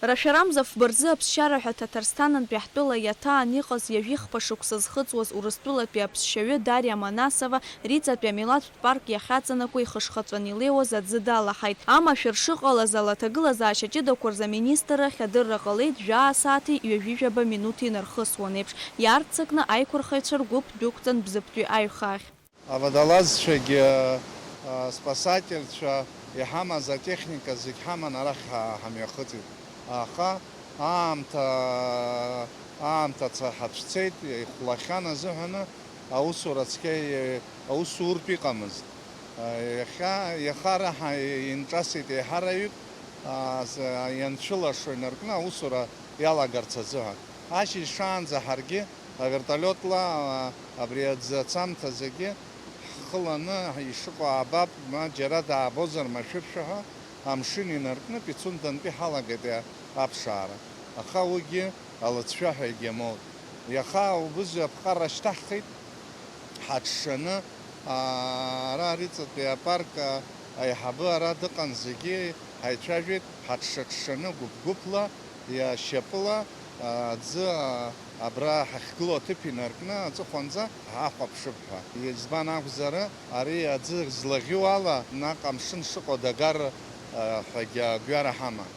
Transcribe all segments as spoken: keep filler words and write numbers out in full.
Рашәарамза фба рзы аԥсшьара ҳәа Ҭаҭарсҭанынтәи ҳтәыла иаҭаан иҟаз ҩажәихԥа шықәса зхыҵуаз Урыстәылатәи аԥсшьаҩы Дариа Манасова Риҵатәи амилаҭтә парк иахьаҵанакуа ихышхаҵәаны илеиуаз аӡы далаҳаит. Амашәыр шыҟалаз ала аҭагылазаашьа ҷыдақәа рзы аминистрра ахь адырра ҟалеит, жәаа сааҭи ҩажәи жәаба минуҭи инархысуан еиԥш, иаарццакны аиқәырхаҩцәа ргәыԥ дәықәҵан Бзыԥтәи аҩхаахь. Аводолазцәагьы, а, спасательцәа, иҳамаз атехника зегь ҳаман арахь ҳа-, ҳамҩахыҵит. Аха аамҭа, аамҭа ца-, ҳацәцеит, ихәлахьан азыҳәаны аусура цқьа и-, аусуртә иҟамызт. А, иахьа, иаха раҳа инҿасит еиҳараҩык, а, з-, ианцәылашо инаркны аусура иалагарц азыҳәан. Ашьыжь шаанӡа ҳаргьы авертолиотла, а, абри аӡы ацамҭазегьы ҳхыланы ишыҟоу аабап, ма џьара даабозар машәыршәа ҳәа амшын инаркны Пицундантәи ҳалагеит аԥшаара. Аха уигьы алыҵшәа ҳәа егьамоут. Иаха убыс аԥҟара шьҭаҳхит, ҳаҽшаны, а, ара Риҵатәи апарк, а, аиҳабы ара дыҟан, зегьы ҳаицәажәеит, ҳаҽшаҽшаны гәыԥ-гәыԥла, иа-, шьапыла, а, аӡы, а, абра ҳахьгылоу аҭыԥ инаркны аҵыхәанӡа ҳахәаԥшып ҳәа. Избан акәзар, ари аӡы злаӷьу ала наҟ амшын шыҟоу дагар, а, ҳәагьы агәҩара ҳаман.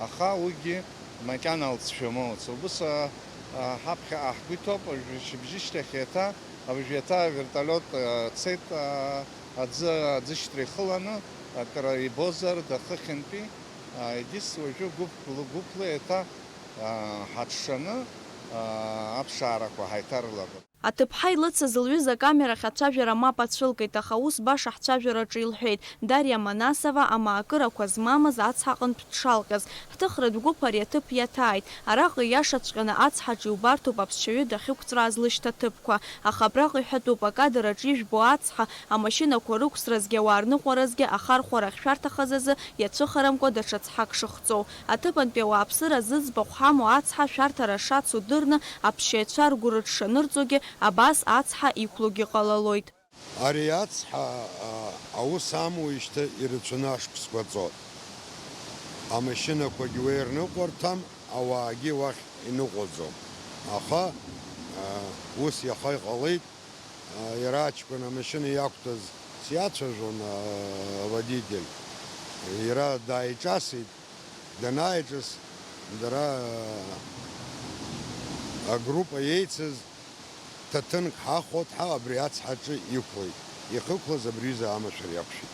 Аха уигьы макьана алҵшәа моуц. Убыс, а, а, ҳаԥхьаҟа ҳгәы иҭоуп, уажәы шьыбжьышьҭахь еиҭа, уажәы еиҭа авертолиот, а, цеит, а, аӡы, аӡышьҭра ихыланы, акыр ибозар, дахыхьынтәи, а, егьыс уажәы гәыԥ-, гәыԥла еиҭа, а, ҳаҽшаны, а, аԥшаарақәа ҳаиҭарылагон. Аҭыԥҳа илыцыз лҩыза акамерахь ацәажәара мап ацәылкит, аха ус баша ҳцәажәараҿы илҳәеит, Дариа Манасова амаакырақәа змамыз ацҳаҟынтә дшалҟьаз. Ҳҭыхратә гәыԥ ари аҭыԥ иаҭааит. Араҟа ииашаҵәҟьаны ацҳаҿы иубарҭоуп аԥсшьаҩы дахьықәҵәраз лышьҭа ҭыԥқәа. Аха абраҟа иҳәатәуп, акадраҿ ижәбо ацҳа, амашьынақәа рықәсразгьы ауаа рныҟәаразгьы ахархәара ахьшәарҭахаз азы иацәыхарамкәа даҽа цҳак шыхҵоу. Аҭыԥантәи ауааԥсыра зыӡбахә ҳамоу ацҳа ашәарҭара шацу дырны, аԥсшьаҩцәа ргәы рыҽшанырҵогьы абас ацҳа иқәлогьы ҟалалоит. Ари ацҳа, а, аус амуижьҭеи ирацәаны ашықәсқәа ҵуеит. Амашьынақәагьы уи рныҟәарҭам, ауаагьы уахь иныҟәаӡом. Аха, а, ус иаха иҟалеит, а, иара аҷкәын амашьына иақәтәаз сиацәажәон, а, аводитель. Иара дааиҿасит, данааиҿас, дара, а, агруппа еицыз ҭаҭынк ҳахәот ҳәа абри ацҳаҿы иқәлеит. Иахьықәлаз абри аҩыза амашәыр иақәшәеит.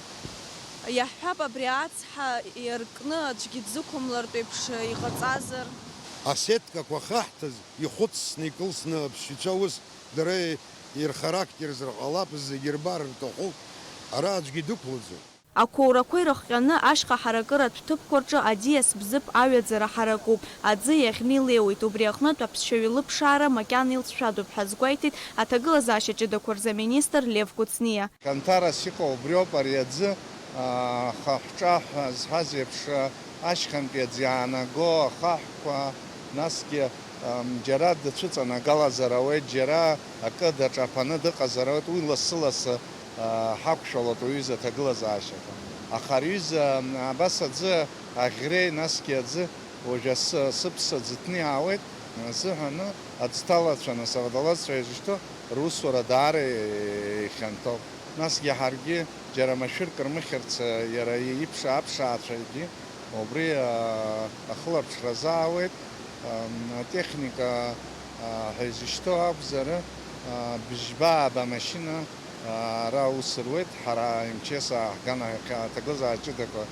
Иаҳҳәап, абри ацҳа иаркны аӡәгьы дзықәымлартә еиԥш иҟаҵазар? Асеткақәа ахаҳҭаз ихәыцсны икылсны аԥсшьацәа ус дара ирхарактерзар ҟалап, зегьы ирбар рҭахуп, ара аӡәгьы дықәлаӡом. Ақәоурақәа ирыхҟьаны ашьха ҳаракыратә ҭыԥқәа рҿы аӡиас Бзыԥ аҩаӡара ҳаракуп, аӡы иаӷьны илеиуеит, убри аҟнытә аԥсшьаҩы лыԥшаара макьана илҵшәадоуп ҳәа азгәеиҭеит аҭагылазаашьа ҷыдақәа рзы аминистр Лев Кәыҵниа. Ханҭарас иҟоу убриоуп ари аӡы, а, аха ҳҿаҳәа зҳәаз еиԥш, а, ашьхантәи аӡы иаанаго ахаҳәқәа, насгьы, ам, џьара дацәыҵанагалазар ауеит, џьара акы даҿаԥаны дыҟазар ауеит, уи лассы-лассы, а, ҳақәшәалоит уҩыза аҭагылазаашьақәа. Аха ари ҩыза, ам, абас аӡы аӷьреи, насгьы аӡы уажәы асы, сыԥса ӡыҭны иаауеит, азыҳәаны аӡҭалацәа, нас аводолазцәа изышьҭоу русура даара ихьанҭоуп. Насгьы ҳаргьы џьара машәырк рмыхьырц, иара иԥша аԥшаацәагьы убри, а, ахылаԥшра азаауеит. Ам, атехника, а, ҳәа изышьҭоу акәзар, а, бжьба-ааба машьына, а, ара аус руеит, ҳара МЧС ааҳган ахьа-, аҭагылазаашьа ҷыдақәа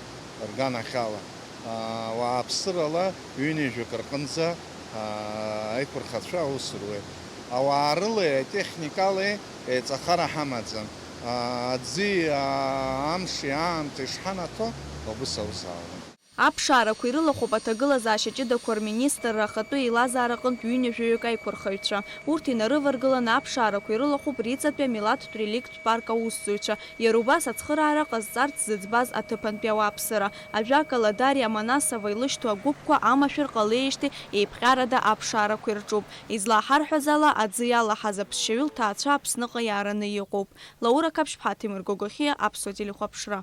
рганахьала. А, уааԥсырала ҩынҩажәак рҟынӡа, а, аиқәырхацәа аус руеит. Ауаа рылеи атехникалеи еиҵахара ҳамаӡам. А, аӡи, а, амши аамҭеи шҳанаҭо, убыс аус аалгоит. Аԥшаарақәа ирылахәуп аҭагылазаашьа ҷыдақәа рминистрра ахатәы еилазаараҟынтә ҩынҩажәаҩык аиқәырхаҩцәа. Урҭ инарываргыланы аԥшаарақәа ирылахәуп Риҵатәи амилаҭтә реликттә парк аусзуҩцәа. Иара убас ацхыраара ҟазҵарц зыӡбаз аҭыԥантәи ауааԥсыра. Ажәакала, Дариа Манасова илышьҭоу агәыԥқәа амашәыр ҟалеижьҭеи еиԥҟьарада аԥшаарақәа ирҿуп. Излаҳарҳәаз ала, аӡы иалаҳаз аԥсшьаҩы лҭаацәа Аԥсныҟа иаараны иҟоуп. Лаура Қаԥшьԥҳа, Ҭемыр Гогохиа, Аԥсуа телехәаԥшра.